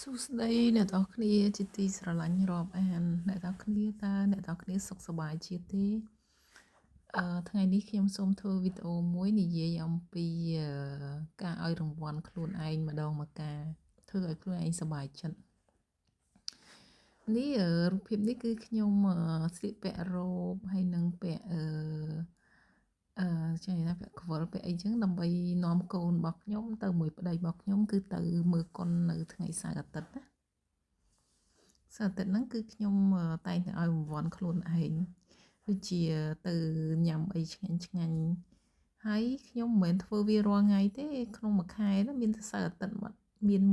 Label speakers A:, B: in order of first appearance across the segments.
A: សួស្តីអ្នកទាំងអស់គ្នាជាទីស្រឡាញ់រាប់អានអ្នកទាំងអស់គ្នាតើអ្នកទាំងអស់គ្នាសុខសប្បាយជាទេថ្ងៃនេះខ្ញុំសូមធ្វើវីដេអូមួយនិយាយអំពីការឲ្យរង្វាន់ខ្លួនឯងម្ដងម្កាលធ្វើឲ្យខ្លួនឯងសប្បាយចិត្តនេះរូបភាពនេះគឺខ្ញុំស្លៀកពាក់រ៉ូបហើយនឹងពាក់អឺចឹងថាពាក់ខ្វិលពាក់អីចឹងដើម្បីនាំកូនរបស់ខ្ញុំទៅមួយប្តីរបស់ខ្ញុំគឺទៅមើលកុននៅថ្ងៃសៅរ៍អាទិត្យណាសៅរ៍អាទិត្យហ្នឹងគឺខ្ញុំតែងតែឲ្យរង្វាន់ខ្លួនឯងដូចជាទៅញ៉ាំអីឆ្ងាញ់ឆ្ងាញ់ហើយខ្ញុំមិនមែនធ្វើវារាល់ថ្ងៃទេក្នុងមួយខែហ្នឹងមានតែសៅរ៍អាទិត្យមកមាន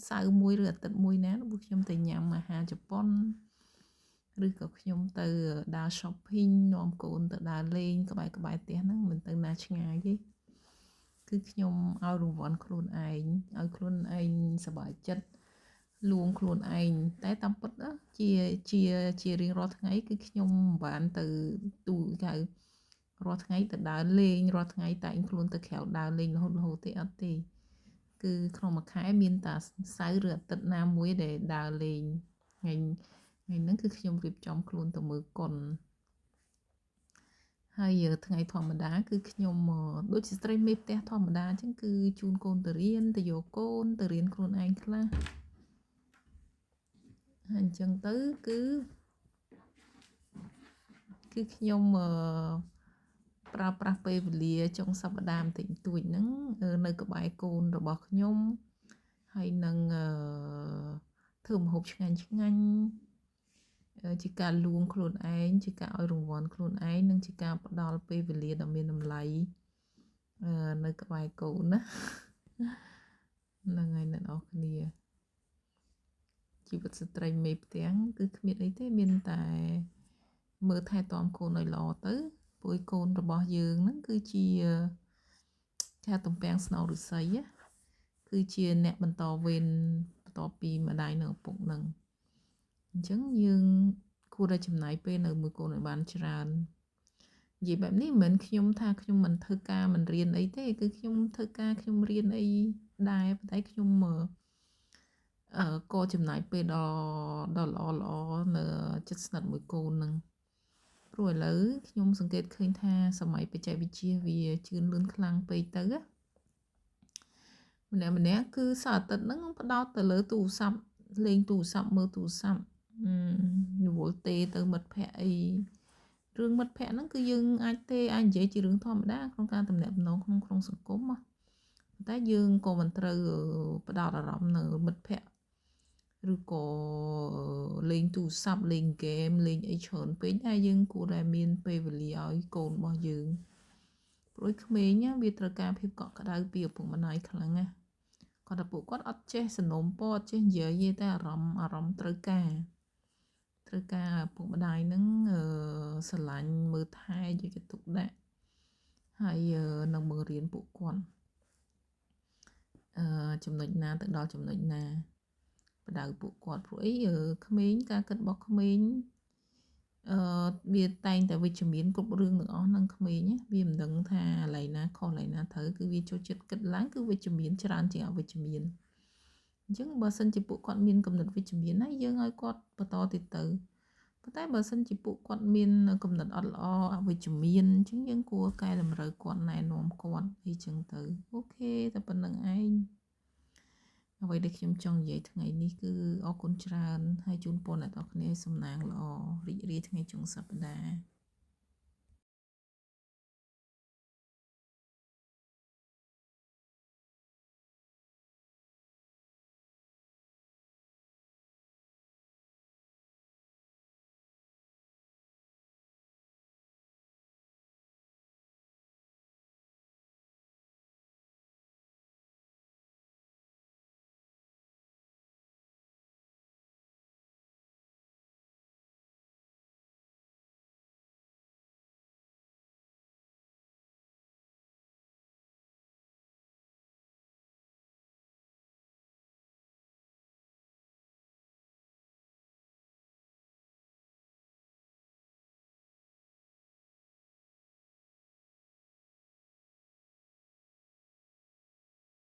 A: សៅរ៍មួយឬអាទិត្យមួយណាពួកខ្ញុំទៅញ៉ាំអាហារជប៉ុនឬក៏ខ្ញុំទៅដើរ shopping នាំកូនទៅដើរលេងក្បែរក្បែរផ្ទះហ្នឹងមិនទៅណាឆ្ងាយទេគឺខ្ញុំឲ្យរង្វាន់ខ្លួនឯងឲ្យខ្លួនឯងសប្បាយចិត្តលួងខ្លួនឯងតែតាមពិតជាជាជារៀងរាល់ថ្ងៃគឺខ្ញុំមិនបានទៅទូកៅរាល់ថ្ងៃទៅដើរលេងរាល់ថ្ងៃតែងខ្លួនទៅក្រៅដើរលេងរហូតរហូតទេអត់ទេគឺក្នុងមួយខែមានតែសៅរ៍ឬអាទិត្យណាមួយដែលដើរលេងថ្ងៃថ្ងៃហ្នឹងគឺខ្ញុំរៀបចំខ្លួនទៅមើលកុនហើយថ្ងៃធម្មតាគឺខ្ញុំដូចជាស្ត្រីមេផ្ទះធម្មតាអញ្ចឹងគឺជូនកូនទៅរៀនទៅយកកូនទៅរៀនខ្លួនឯងខ្លះហើយអញ្ចឹងទៅគឺគឺខ្ញុំប្រើប្រាស់ពេលវេលាចុងសប្តាហ៍បន្តិចបន្តួចហ្នឹងនៅក្បែរកូនរបស់ខ្ញុំហើយនឹងធ្វើម្ហូបឆ្ងាញ់ឆ្ងាញ់ជាការលួងខ្លួនឯងជាការឲ្យរង្វាន់ខ្លួនឯងនិងជាការផ្ដល់ពេលវេលាដ៏មានតម្លៃនៅក្បែរកូនណាហ្នឹងហើយអ្នកនរគ្នាជីវិតស្ត្រីមេផ្ទាំងគឺគ្មានអីទេមានតែមើលថែទាំកូនឲ្យល្អទៅព្រោះកូនរបស់យើងហ្នឹងគឺជាគេទំពាំងស្នងឫស្សីគឺជាអ្នកបន្តវេនបន្ទាប់ពីម្ដាយនិងឪពុកហ្នឹងអញ្ចឹងយើងគួរតែចំណាយពេលនៅមួយកូនឲ្យបានច្រើននិយាយបែបនេះមិនមែនខ្ញុំថាខ្ញុំមិនធ្វើការមិនរៀនអីទេគឺខ្ញុំធ្វើការខ្ញុំរៀនអីដែរប៉ុន្តែខ្ញុំក៏ចំណាយពេលដ៏ដ៏ល្អល្អនៅចិត្តស្និទ្ធមួយកូនហ្នឹងព្រោះឥឡូវខ្ញុំសង្កេតឃើញថាសម័យបច្ចេកវិទ្យាវាជឿនលឿនខ្លាំងពេកទៅណាម្នាក់ម្នាក់គឺសៅរ៍អាទិត្យហ្នឹងផ្ដោតទៅលើទូរស័ព្ទលេងទូរស័ព្ទមើលទូរស័ព្ទរវល់ទេទៅមិត្តភ័ក្តិអីរឿងមិត្តភ័ក្តិហ្នឹងគឺយើងអាចទេអាចនិយាយជារឿងធម្មតាក្នុងការទំនាក់ទំនងក្នុងក្នុងសង្គមណាតែយើងក៏មិនត្រូវផ្ដោតអារម្មណ៍នៅមិត្តភ័ក្តិឬក៏លេងទូរស័ព្ទលេងហ្គេមលេងអីច្រើនពេកដែរយើងគួរតែមានពេលវេលាឲ្យកូនរបស់យើងព្រោះក្មេងវាត្រូវការភាពកក់ក្ដៅពីឪពុកម្ដាយខ្លាំងណាស់គាត់ថាពួកគាត់អត់ចេះសនំពរអត់ចេះនិយាយទេតែអារម្មណ៍អារម្មណ៍ត្រូវការឪពុកម្ដាយនឹងស្រឡាញ់មើលថែយកចិត្តទុកដាក់ហើយនឹងបង្រៀនពួកគាត់ចំណុចណាទៅដល់ចំណុចណាបដៅពួកគាត់ព្រោះអីក្មេងការគិតរបស់ក្មេងវាតែងតែវិជ្ជមានគ្រប់រឿងទាំងអស់ហ្នឹងក្មេងវាមិនដឹងថាកន្លែងណាខុសកន្លែងណាត្រូវគឺវាចូលចិត្តគិតឡើងគឺវិជ្ជមានច្រើនជាងអវិជ្ជមានអញ្ចឹងបើសិនជាពួកគាត់មានគំនិតវិជ្ជមានណាយើងឲ្យគាត់បន្តទៀតទៅប៉ុន្តែបើសិនជាពួកគាត់មានគំនិតអត់ល្អអវិជ្ជមានអញ្ចឹងយើងគួរកែតម្រូវគាត់ណែនាំគាត់អីចឹងទៅអូខេតែប៉ុណ្្នឹងឯងអ្វីដែលខ្ញុំចង់និយាយថ្ងៃនេះគឺអរគុណច្រើនហើយជូនពរអ្នកទាំងអស់គ្នាសំណាងល្អរីករាយថ្ងៃចុងសប្តាហ៍